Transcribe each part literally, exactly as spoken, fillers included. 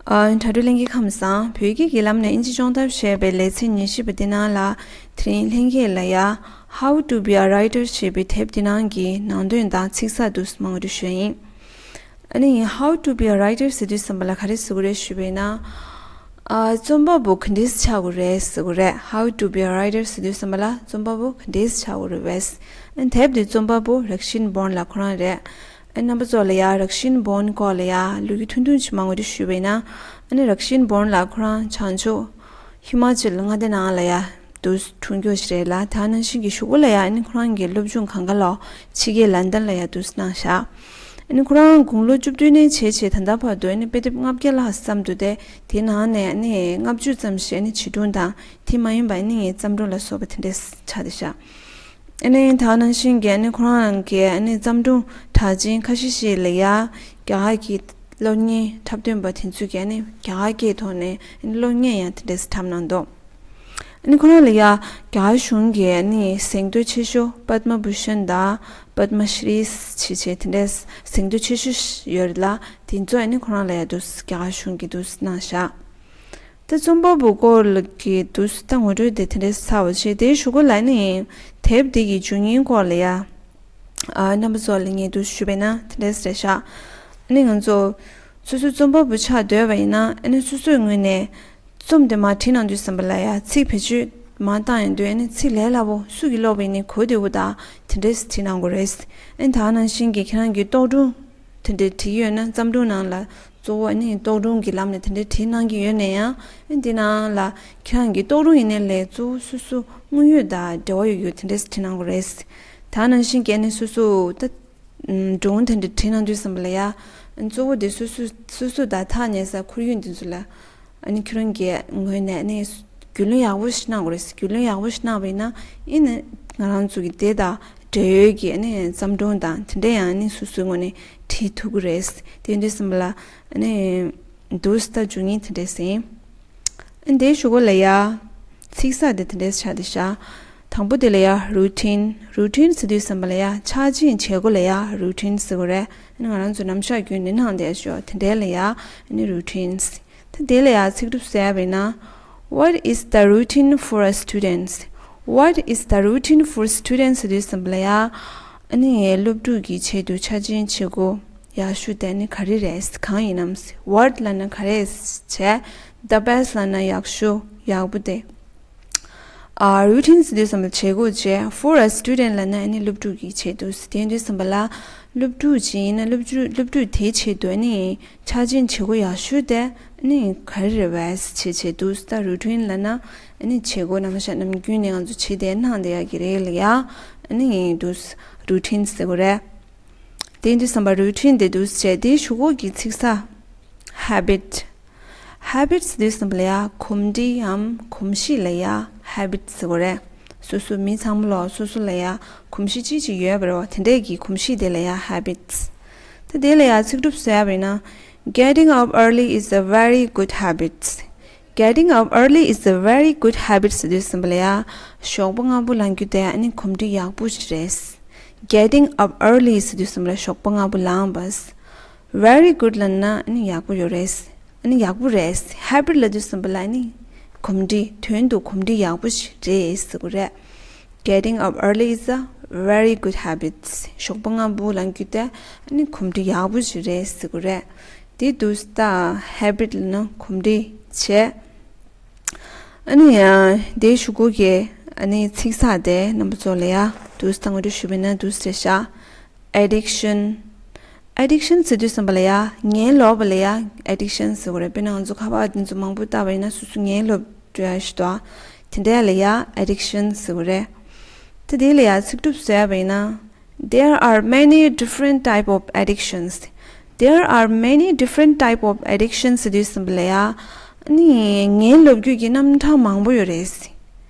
ཨ། དྲ་གྲོགས་ལྷན་རྒྱས་ཁམས་བཟང་། བོད་སྐད་ཀྱི་ལམ་ནས་ཨིན་ཇི་སྦྱོང་ཐབས་ཞེས་པའི་ལེ་ཚན་ཉེར་བཞི་པ་འདི་ནང་ལ། དེ་རིང་ལྷན་རྒྱས་ལ་ཡ། How to be a writer ཞེས་པའི་དེབ་འདི་ནང་གི་ནང་དོན་དང་ཚིག་གསར་དུ་མར་ངོ་སྤྲོད་ཞུ་ཡ་ཡིན། ཨ་ནི་How to be a writer ཟེར་དུས་ཙམ་པ་ལ་ག་རེ་ཟེར་དགོས་རེད་ཞུས་པ་ཡིན་ན། ཨ། རྩོམ་པ་པོ་ག་འདྲས་ཆགས་དགོས་རེད་ཟེར་དགོས་རེད། How to be a writer ཟེར་དུས་ཙམ་པ་ལ་རྩོམ་པ་པོ་ག་འདྲས་ཆགས་དགོས་རེད་བས། ཨ་ནི་དེབ་འདི་རྩོམ་པ་པོ་རག་ཤིན་བོན་ལགས་ཁོ་རང་རེད། ཨ། རྣམ་པ་ཚོ་ལ་ཡ་རག་ཤིན་བོན་སྐོར་ལ་ཡ་ལོ་རྒྱུས་ཐུང་ཐུང་ཅིག་མར་ངོ་སྤྲོད་ཞུས་པ་ཡིན་ན། ཨ་ནི་རག་ཤིན་བོན་ལགས་ཁོ་རང་བྱང་ཕྱོགས་ཧི་མ་ཅལ་མངའ་སྡེ་ནང་ལ་ཡ་དུ་འཁྲུངས་ཀྱོག་ཞིག་རེད་ལ། དེ་ནང་བཞིན་གྱི་གཞུག་གུ་ལ་ཡ་ཨ་ནི་ཁོ་རང་གི་སློབ་སྦྱོང་གང་ག་ལོ་ཕྱི་རྒྱལ་ལན་ཏན་ལ་ཡ་དུ་གནང་བཞག་ཨ་ནི་ཁོ་རང་དགུང་ལོ་བཅུ་བདུན་ནས་བྱས་བྱས་ད་ལྟ་བར་དུ་ཨ་ནི་དཔེ་དེབ་ལྔ་བརྒྱ་ལྷག་བརྩམས་འདུག་སྟེ། དེའི་ནང་ནས་ཨ་ནི་ལྔ་བཅུ་ཙམ་ཞིག་ཨ་ནི་བྱིས་སྒྲུང་དང་དེ་མ་ཡིན་པ་ཨ་ནི་བརྩམས་སྒྲུང་ལ་སོགས་པ་དེ་འདྲས་ཆགས་བསྡད་བཞག་ཨ་ནི་ད་ནང་བཞིན་གྱི་ཨ་ནི་ཁོ་རང་གི་ཨ་ནི་བརྩམས་སྒྲུང་གྲགས་ཅན་ཁ་ཤས་ཤིག་ལ་ཡ་རྒྱ་གར་གྱི་གློག་བརྙན་འཁྲབ་སྟོན་པ་དེ་ཚོས་ཀྱི་ཨ་ནི་རྒྱ་གར་སྐད་ཐོག་ནས་ཨ་ནི་གློག་བརྙན་ཡང་དེ་འདྲས་འཁྲབ་གནང་འདུག་ཨ་ནི་ཁོ་རང་ལ་ཡ་རྒྱ་གར་གཞུང་གི་ཨ་ནི་གཟེངས་བསྟོད་ཆེ་ཤོས་པདྨ་བྷུ་ཤན་དང་པདྨ་ཤྲི་རི་ཞེས་བྱས་དེ་འདྲས་གཟེངས་བསྟོད་ཆེ་ཤོས་ཡོད་རེད་ལ། དེ་ཚོ་ཨ་ནི་ཁོ་རང་ལ་ཡ་དུ་རྒྱ་གར་གཞུང་གིས་དུ་གནང་བཞག་ད་རྩོམ་པ་པོ་སྐོར་ལ་གི་དུ་ད་ངོ་སྤྲོད་དེ་དེ་འདྲས་ཚར་བ་བྱས། དེའི་གཞུག་གུ་ལ་ནི་དེབ་འདི་གི་བྱུང་རིམ་སྐོར་ལ་ཡ། ཨ། རྣམ་པ་ཚོ་ལ་ངས་དུ་ཞུས་པ་ཡིན་ན་དེ་འདྲས་རེད་བཞག་ཨ་ནི་ང་ཚོ་སོ་སོའི་རྩོམ་པ་པོ་ཆགས་འདོད་པ་ཡིན་ན་ཨ་ནི་སོ་སོའི་ངོས་ནས་རྩོམ་དེ་མར་བྲིས་གནང་དུས་ཙམ་པ་ལ་ཡ་ཚིག་བེད་སྤྱོད་མར་བཏང་ཡོང་དུས་ཨ་ནི་ཚིག་ལས་སླ་པོ་སུ་གིས་ཀློག་པ་ཡིན་ནའི་གོ་བདེ་པོ་དང་དེ་འདྲས་བྲིས་གནང་དགོས་རེད། ཨ་ནི་ད་ནང་བཞིན་གྱི་ཁྱེད་རང་གི་རྟོག་སྒྲུང་དེ་འདྲས་བྲིས་ཡོད་ན་བརྩམས་སྒྲུང་ནང་ལ། གཙོ་བོ་ཨ་ནི་རྟོག་སྒྲུང་གི་ལམ་ནས་དེ་འདྲའི་བྲིས་གནང་གི་ཡོད་ན་ཡང་། ཨ་ནི་འདི་ནང་ལ་ཁྱེད་རང་གི་རྟོག་སྒྲུང་ཡིན་ནའི་ལས་གཙོ་བོ་སོ་སོ་དངོས་ཡོད་དང་འབྲེལ་བ་ཡོད་ཡོད་དེ་འདྲས་བྲིས་གནང་དགོས་རེད། ད་ནང་བཞིན་གྱི་ཨ་ནི་སོ་སོ་ད་སྒྲུང་དེ་འདྲ་བྲིས་གནང་དུས་ཙམ་པ་ལ་ཡ། ཨ་ནི་གཙོ་བོ་དེ་སོ་སོ་སོ་སོ་དང་ཐག་ཉེ་ས་ཁོར་ཡུག་འདི་ཚོ་ལ་ཨ་ནི་ཁྱེད་རང་གི་ངོས་ནས་ཨ་ནི་རྒྱུས་ལོན་ཡག་པོ་ཞིག་གནང་དགོས་རེད། རྒྱུས་ལོན་ཡག་པོ་ཞིག་གནང་བ་ཡིན་ན་ཨ་ནི་ང་རང་ཚོ་གི་དེ་དང་འབྲེལ་ཡོད་ཀྱི་ཨ་ནི་བརྩམས་སྒྲུང་དང་དེ་འདྲ་ཡང་ཨ་ནི་སོ་སོའི་ངོས་ནས་བྲིས་ཐུབ་ཀྱི་རེད། དེ་ཡིན་དུས་ཙམ་པ་ལ། ཨ་ནི་འདུག་སེ་ད་བྱུང་ཡིན་དེ་འདྲས་ཟིན། ཨ་ནི་དེའི་གཞུག་གུ་ལ་ཡ། ཚིག་གསར་དེ་དེ་འདྲས་ཆགས་བསྡད་ཤག་དང་པོ་དེ་ལ་ཡ་རུ་ཊིན། རུ་ཊིན་ཟེར་དུས་ཙམ་པ་ལ་ཡ་ཆ་ཅན་བྱེད་སྒོ་ལ་ཡ་རུ་ཊིན་ཟེར་དགོས་རེད། ཨ་ནི་ང་རང་ཚོ་ནམ་ཞག་རྒྱུན་ནས་གནང་བསྡད་ཤག་དེ་འདྲས་ལ་ཡ་ཨ་ནི་རུ་ཊིན། ད་དེ་ལ་ཡ་ཚིག་གྲུབ་བཟོ་ཡ་བས་ན། What is the routine for a student? What is the routine for students ཟེར་དུས་ཙམ་པ་ལ་ཡ། ཨ་ནི་སློབ་ཕྲུག་གི་ཆེད་དུ་ཆ་ཅན་བྱེད་སྒོ་ཡག་ཤོས་དེ་ནི་ག་རེ་རེད། གང་ཡིན་ནམ། What ལབ་ན་ག་རེ་བྱས། The best ལབ་ན་ཡག་ཤོས་ཡག་པོ་དེ། ཨ། རུ་ཊིན་ཟེར་དུས་ཙམ་པ་བྱེད་སྒོ་བྱས། For a student ལབ་ན་ཨ་ནི་སློབ་ཕྲུག་གི་ཆེད་དུ། དེ་ཡིན་དུས་ཙམ་པ་ལ་སློབ་ཕྲུག་ཅིག་ཡིན་ན་སློབ་ཕྲུག་སློབ་ཕྲུག་དེའི་ཆེད་དུ་ཨ་ནི་ཆ་ཅན་བྱེད་སྒོ་ཡག་ཤོས་དེ་ཨ་ནི་ག་རེ་རེད་བས་བྱེད་ཆེད་དུ། ད་རུ་ཊིན་ལབ་ན་ཨ་ནི་བྱེད་སྒོ་ནམ་ཞག་ནམ་རྒྱུན་ནས་ང་ཚོ་བྱེད་བསྡད་གནང་བསྡད་ཡག་གི་རེད་ལ་ཡ། ཨ་ནི་དུ་རུ་ཊིན་ཟེར་དགོས་རེད། དེ་ཡིན་དུས་ཙམ་པ་རུ་ཊིན་དེ་འདུག་སེ་བྱས། དེའི་གཞུག་གུ་གི་ཚིག་གསར་ཧེ་བིཊ། ཧེ་བིཊ་ཟེར་དུས་ཙམ་པ་ལ་ཡ་གོམས་འདྲིས་འམ་གོམས་གཤིས་ལ་ཡ་ཧེ་བིཊ་ཟེར་དགོས་རེད། སོ་སོ་མི་ཚང་མ་ལོ་སོ་སོ་ལ་ཡ་གོམས་གཤིས་ཅིག་ཅིག་ཡོད་པ་རེད་བ། དེ་འདྲས་ཀྱི་གོམས་གཤིས་དེ་ལ་ཡ་ཧེ་བིཊ། ད་དེ་ལ་ཡ་ཚིག་གྲུབ་བཟོ་ཡ་བས་ན། Getting up early is a very good habit. Getting up early is a very good habit ཟེར་དུས་ཙམ་པ་ལ་ཡ། ཞོགས་པ་སྔ་པོ་ལངས་རྒྱུ་དེ་ཨ་ནི་གོམས་འདྲིས་ཡག་པོ་ཞིག་རེད། Getting up early ཟེར་དུས་ཙམ་པ་ལ་ཞོགས་པ་སྔ་པོ་ལངས་པ། Very good ལབ་ན་ཨ་ནི་ཡག་པོ་ཡོད་རེད། ཨ་ནི་ཡག་པོ་རེད། Habit ལབ་དུས་ཙམ་པ་ལ་ཨ་ནི་གོམས་འདྲིས་དོན་དུ་གོམས་འདྲིས་ཡག་པོ་ཞིག་རེད་ཟེར་དགོས་རེད། Getting up early is a very good habit. ཞོགས་པ་སྔ་པོ་ལངས་རྒྱུ་དེ་ཨ་ནི་གོམས་འདྲིས་ཡག་པོ་ཞིག་རེད་ཟེར་དགོས་རེད། དེ་འདུག་སེ་ད་ཧེ་བིཊ་ལབ་ན་གོམས་འདྲིས་བྱས། ཨ་ནི་ཡང་དེའི་གཞུག་གུ་གི་ཨ་ནི་ཚིག་གསར་དེ་རྣམ་པ་ཚོ་ལ་ཡ་འདུག་སེ་ད་ངོ་སྤྲོད་ཞུས་པ་ཡིན་ན་འདུག་སེ་རེད་ཤག Addiction. Addiction ཟེར་དུས་ཙམ་པ་ལ་ཡ་ངན་ལོབས་པ་ལ་ཡ་addiction ཟེར་དགོས་རེད། དཔེར་ན་ང་ཚོ་ཁ་པར་འདི་ཚོ་མང་པོ་བལྟས་པ་ཡིན་ན་སོ་སོ་ངན་ལོབས་འགྲོ་ཡ་ཞིག་འདུག་དེ་འདྲ་ལ་ཡ་addiction ཟེར་དགོས་རེད། ད་དེ་ལ་ཡ་ཚིག་གྲུབ་བཟོ་ཡ་བས་ན། There are many different type of addictions. There are many different type of addictions ཟེར་དུས་ཙམ་པ་ལ་ཡ། ཨ་ནི་ངན་ལོབས་རྒྱུ་གི་རྣམ་གྲངས་མང་པོ་ཡོད་རེད།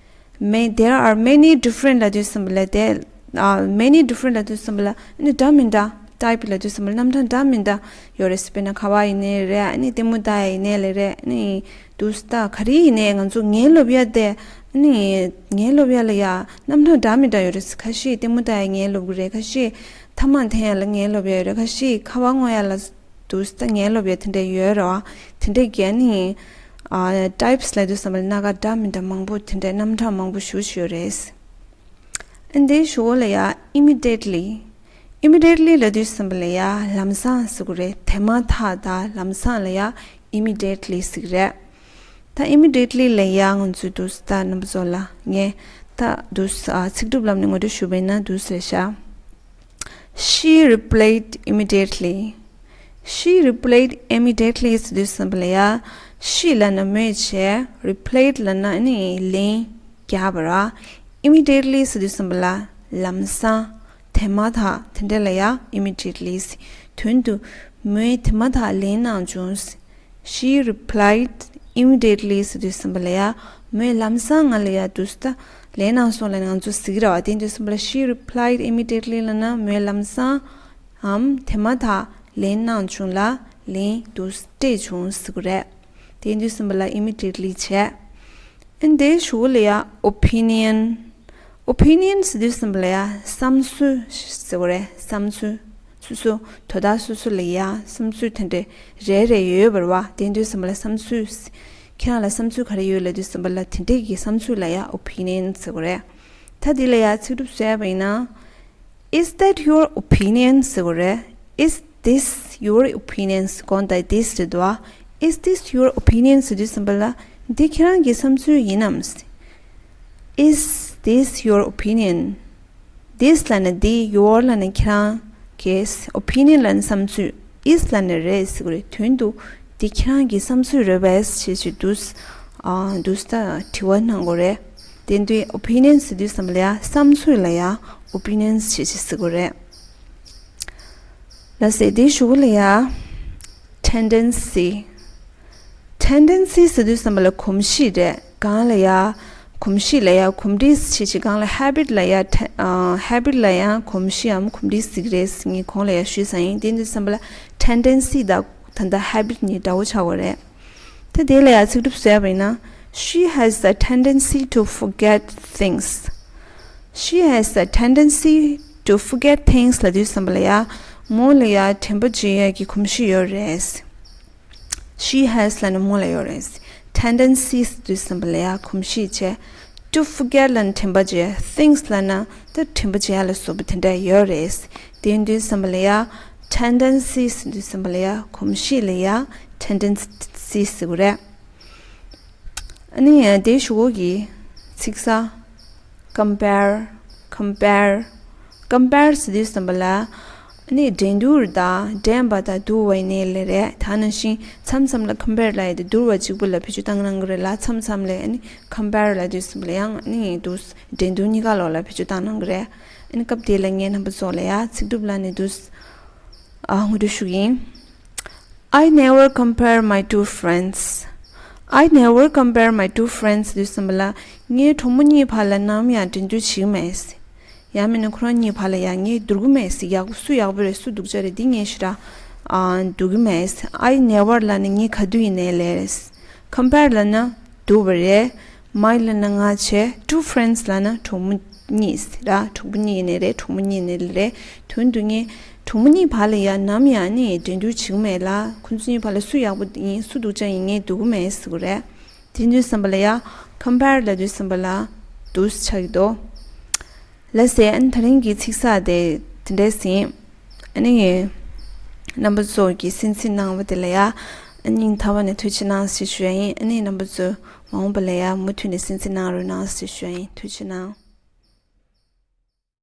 May- there are many different ལབ་དུས་ཙམ་པ་ལ་དེ། ཨ། many different ལབ་དུས་ཙམ་པ་ལ་ཨ་ནི་འདྲ་མི་འདྲ་type ལབ་དུས་ཙམ་པ་ལ་རྣམ་གྲངས་འདྲ་མི་འདྲ་ཡོད་རེད། དཔེར་ན་ཁ་པར་ཡིན་ནའི་རེད། ཨ་ནི་ལྟད་མོ་ལྟ་ཡ་ཡིན་ནའི་ལ་རེད། ཨ་ནི་འདུག་སེ་ད་ག་རེ་ཡིན་ནའི་ང་ཚོ་ངན་ལོབས་ཡ་དེ། ཨ་ནི་ངན་ལོབས་ཡ་ལ་ཡ་རྣམ་གྲངས་འདྲ་མི་འདྲ་ཡོད་རེད། ཁ་ཤས་ལྟད་མོ་ལྟ་ཡ་ངན་ལོབས་ཀྱི་རེད། ཁ་ཤས་ཐ་མག་འཐེན་ཡ་ལ་ངན་ལོབས་ཡ་ཡོད་རེད། ཁ་ཤས་ཁ་པར་སྔོག་ཡ་ལ། འདུག་ད་ངའི་སློབ་ཡ་དེ་འདྲ་ཡོད་རེད་བ། དེ་འདྲའི་གལ་ནི་ཨ་ཊའིབ་སི་ལབ་དུས་ཙམ་པ་ལ་སྣ་ཁ་འདྲ་མི་འདྲ་མང་པོ་དེ་འདྲའི་རྣམ་གྲངས་མང་པོ་ཞེ་པོ་ཅིག་ཡོད་རེད། ཨ་འདིའི་གཞུག་ལ་ཡ་ཨི་མི་ཌི་ཡེ་ཊི་ལི། ཨི་མི་ཌི་ཡེ་ཊི་ལི་ལབ་དུས་ཙམ་པ་ལ་ཡ་ལམ་སང་ཟེར་གྱི་རེད། དེ་མ་ཐག་དང་ལམ་སང་ལ་ཡ་ཨི་མི་ཌི་ཡེ་ཊི་ལི་ཟེར་གྱི་རེད། ད་ཨི་མི་ཌི་ཡེ་ཊི་ལི་ལ་ཡ་ང་ཚོས་འདུག་ད་རྣམ་པ་ཚོ་ལ་ངས་ད་འདུག་ཨ་ཚིག་གྲུབ་ལམ་ནས་ངོ་སྤྲོད་ཞུས་པ་ཡིན་ན་འདུག་ཟེར་ཤག She replied immediately. She replied immediately ཟེར་དུས་ཙམ་པ་ལ་ཡ། She ལབ་ན་མོས་བྱས། Replied ལབ་ན་ནི་ལན་བརྒྱབ་པ་ར། Immediately ཟེར་དུས་ཙམ་པ་ལ་ལམ་སང་། དེ་མ་ཐག་དེ་འདྲ་ལ་ཡ་immediately ཟེར། དོན་དུ་མོས་དེ་མ་ཐག་ལན་གནང་བྱུང་། She replied immediately ཟེར་དུས་ཙམ་པ་ལ་ཡ། མོས་ལམ་སང་ང་ལ་ཡ་འདུག་ད་ལན་གནང་སོང་ལབ་ནས་ང་ཚོ་ཟེར་གྱི་རེད་བ། དེ་དུས་ཙམ་པ་ལ་She replied immediately ལབ་ན་མོས་ལམ་སང་། འམ་དེ་མ་ཐག་ལན་གནང་བྱུང་ལ་ལན་དུ་སྤྲད་བྱུང་ཟེར་གྱི་རེད། དེ་དུས་ཙམ་པ་ལ་immediately བྱས། ཨན་དེའི་གཞུག་ལ་ཡ་opinion། Opinion ཟེར་དུས་ཙམ་པ་ལ་ཡ་བསམ་ཚུལ་ཟེར་གྱི་རེད། བསམ་ཚུལ། སོ་སོ་དོ་བདག་སོ་སོ་ལ་ཡ་བསམ་ཚུལ་དེ་འདྲ་རེ་རེ་ཡོད་པ་རེད་བ། དེ་དུས་ཙམ་པ་ལ་བསམ་ཚུལ། ཁྱེད་རང་ལ་བསམ་ཚུལ་ག་རེ་ཡོད་ལབ་དུས་ཙམ་པ་ལ་དེ་འདྲའི་གི་བསམ་ཚུལ་ལ་ཡ་opinion ཟེར་གྱི་རེད། ད་འདི་ལ་ཡ་ཚིག་གྲུབ་བཟོས་པ་ཡིན་ན། Is that your opinion ཟེར་གྱི་རེད། Is this your opinion ཟེར་གོང་དང་this ཟེར་འདུག་བ། Is this your opinion ཟེར་དུས་ཙམ་པ་ལ་འདི་ཁྱེད་རང་གི་བསམ་ཚུལ་ཡིན་ནམ། Is this your opinion? This ལབ་ན་འདི། Your ལབ་ན་ཁྱེད་རང་གི། Opinion ལབ་ན་བསམ་ཚུལ། Is ལབ་ན་རེད་ཟེར་གྱི་རེད། དོན་དུ་འདི་ཁྱེད་རང་གི་བསམ་ཚུལ་རེད་པས་ཞེས་ཞུ་དུས། ཨ་འདུག་ད་དྲི་བ་གནང་དགོས་རེད། དེ་དུས་opinion ཟེར་དུས་ཙམ་པ་ལ་ཡ་བསམ་ཚུལ་ལ་ཡ་opinions ཞེས་ཞུ་ཟེར་གྱི་རེད། ལ་ཟེར་དེའི་གཞུག་ལ་ཡ་tendency། Tendency ཟེར་དུས་ཙམ་པ་ལ་གོམས་གཤིས་རེད། གང་ལ་ཡ་གོམས་གཤིས་ལ་ཡ་གོམས་འདྲིས་ཞེས་ཞུ། གང་ལ་habit ལ་ཡ་ཐེ་ཨ་habit ལ་ཡ་གོམས་གཤིས་འམ་གོམས་འདྲིས་ཟེར་གྱི་རེད་ཟེར་ངས་གོང་ལ་ཡ་ཞུས་ཚར་ཡིན། དེ་དུས་ཙམ་པ་ལ་tendency དང་ད་ལྟ་habit གཉིས་འདྲ་བོ་ཆགས་ཀྱི་རེད། ད་དེ་ལ་ཡ་ཚིག་གྲུབ་བཟོས་པ་ཡིན་ན། She has a tendency to forget things. She has a tendency to forget things ལབ་དུས་ཙམ་པ་ལ་ཡ། མོ་ལ་ཡ་དྲན་པ་བརྗེད་ཡས་ཀྱི་གོམས་གཤིས་ཡོད་རེད། She has ལབ་ན་མོ་ལ་ཡོད་རེད། Tendency ཟེར་དུས་ཙམ་པ་ལ་ཡ་གོམས་གཤིས་བྱས། To forget ལབ་ན་དྲན་པ་བརྗེད། Things ལབ་ན་ད་དྲན་པ་བརྗེད་ཡ་ལ་སོགས་པ་དེ་འདྲ་ཡོད་རེད། དེ་ཡིན་དུས་ཙམ་པ་ལ་ཡ། Tendency ཟེར་དུས་ཙམ་པ་ལ་ཡ་གོམས་གཤིས་ལ་ཡ་tendency ཟེར་གྱི་རེད། ཨ་ནི་དེའི་གཞུག་གུ་གི་ཚིག་གསར། Compare, compare, compare ཟེར་དུས་ཙམ་པ་ལ། ཨ་ནི་འགྲན་བསྡུར་དང་འགྲན་པ་དང་བསྡུར་བ་ཡིན་ནའི་ལས་རེད། ད་ནང་བཞིན་མཚམས་མཚམས་ལ་compare ལབ་ཡ་དེ་བསྡུར་བ་གཅིག་པུ་ལ་བེད་སྤྱོད་བཏང་གནང་གི་རེད་ལ། མཚམས་མཚམས་ལ་ཨ་ནི་compare ལབ་དུས་ཙམ་པ་ལ་ཡང་ཨ་ནི་འདུག་འགྲན་བསྡུར་གཉིས་ཀ་ལོག་ལ་བེད་སྤྱོད་བཏང་གནང་གི་རེད། ཨ་ནི་སྐབས་དེ་ལ་ངས་རྣམ་པ་ཚོ་ལ་ཡ་ཚིག་གྲུབ་ལ་ནི་འདུག་ཨ་ངོ་སྤྲོད་ཞུ་གི་ཡིན། I never compare my two friends. I never compare my two friends དུས་ཙམ་པ་ལ། ངའི་གྲོགས་མོ་གཉིས་བར་ལ་ནམ་ཡང་འགྲན་བསྡུར་བྱེད་ཀྱི་མེད། ཡང་མིན་ན་ཁོ་རང་གཉིས་བར་ལ་ཡང་ངས་བསྡུར་གྱི་མེད། ཡག་པོ་སུ་ཡག་པོ་རེད། སུ་སྡུག་ཅག་རེད། འདི་ངས་ཞེ་དྲག་ཨ་བསྡུར་གྱི་མེད། I never ལབ་ན་ངས་ག་དུས་ཡིན་ནའི་ལས་རེད། Compare ལབ་ན་བསྡུར་བ་རེད། My ལབ་ན་ང་བྱས། Two friends ལབ་ན་གྲོགས་མོ་གཉིས་ར། གྲོགས་པོ་གཉིས་ཡིན་ནའི་རེད། གྲོགས་མོ་གཉིས་ཡིན་ནའི་རེད། དོན་དུ་ངས་གྲོགས་མོ་གཉིས་བར་ལ་ཡ་ནམ་ཡང་ནི་འགྲན་བསྡུར་བྱེད་ཀྱི་མེད་ལ། ཁོ་ཚོ་གཉིས་བར་ལ་སུ་ཡག་པོ་ཡིན། སུ་སྡུག་ཅག་ཡིན། ངས་བསྡུར་གྱི་མེད་ཟེར་གྱི་རེད། དེ་དུས་ཙམ་པ་ལ་ཡ་compare ལབ་དུས་ཙམ་པ་ལ་འདུག་ཆགས་ཀྱི་འདུག་ལགས་སེ། ཨ་ནི་དེ་རིང་གི་ཚིག་གསར་དེ་དེ་འདྲས་ཡིན། ཨ་ནི་རྣམ་པ་ཚོ་གིས་གསན་གཟིགས་གནང་བ་དེ་ལ་ཡ་ཨ་ནི་སྙིང་ཐག་པ་ནས་ཐུགས་རྗེ་གནང་ཞེས་ཞུ་ཡ་ཡིན། ཨ་ནི་རྣམ་པ་ཚོ་མ་འོངས་པ་ལ་ཡ་མུ་མཐུད་ནས་གསན་གཟིགས་གནང་རོགས་གནང་ཞེས་ཞུ་ཡ་ཡིན། ཐུགས་རྗེ་གནང་།